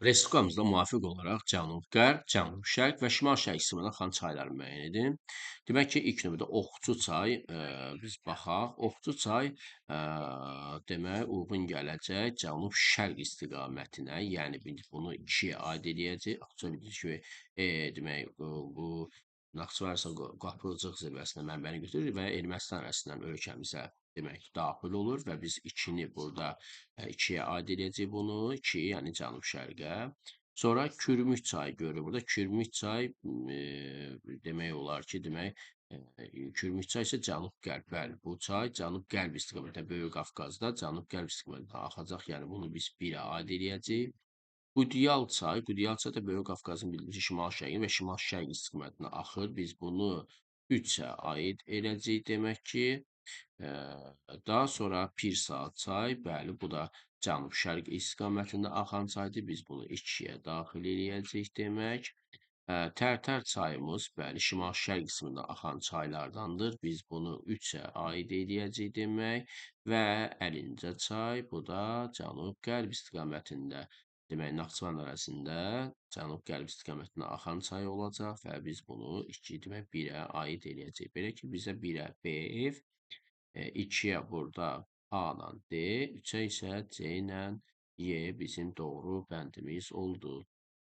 Respublikamızda müvafiq olaraq cənub-qərb, cənub-şərq və şimal-şərq istiqamətində axan çayları müəyyən edin. Demək ki, ilk növbədə Oxçu çay, biz baxaq. Oxçu çay demək uyğun gələcək cənub-şərq istiqamətinə, yəni biz bunu 2-yə aid eləyəcəyik. Oxçu bilirsiniz ki, demək bu Naxçıvan Qapıcıq zirvəsində mənbəni götürür və Ermənistan arasından ölkəmizə demək daxil olur və biz 2-ni burada 2-yə aid eləyəcəyik bunu, 2, yəni cənub-şərqə. Sonra Kürmük çayı görürük burada. Kürmük çay demək olar ki, demək Kürmük çay isə cənub-qərb. Bəli, bu çay cənub-qərb istiqamətində Böyük Qafqazda cənub-qərb istiqamətində axacaq. Yəni bunu biz 1-ə aid eləyəcəyik. Qudiyal çay, Qudiyal çay da Böyük Qafqazın bildiyimiz şimal-şərqi və şimal-şərq istiqamətində axır. Biz bunu 3-ə aid eləyəcəyik demək ki. Daha sonra Pirsaat çay, bəli, bu da cənub-şərq istiqamətində axan çaydır. Biz bunu 2-yə daxil eləyəcəyik demək. Tərtər çayımız, bəli, şimal-şərq qismində axan çaylardandır. Biz bunu 3-ə aid eləyəcəyik demək. Və Əlincə çay, bu da cənub-qərb istiqamətində, demək, Naxçıvan ərazisində cənub-qərb istiqamətində axan çay olacaq və biz bunu 2, demək, 1-ə aid eləyəcəyik. Belə ki, bizə 1-ə B, 2-yə burada A ilə D, 3-ə isə C ilə Y bizim doğru bəndimiz oldu.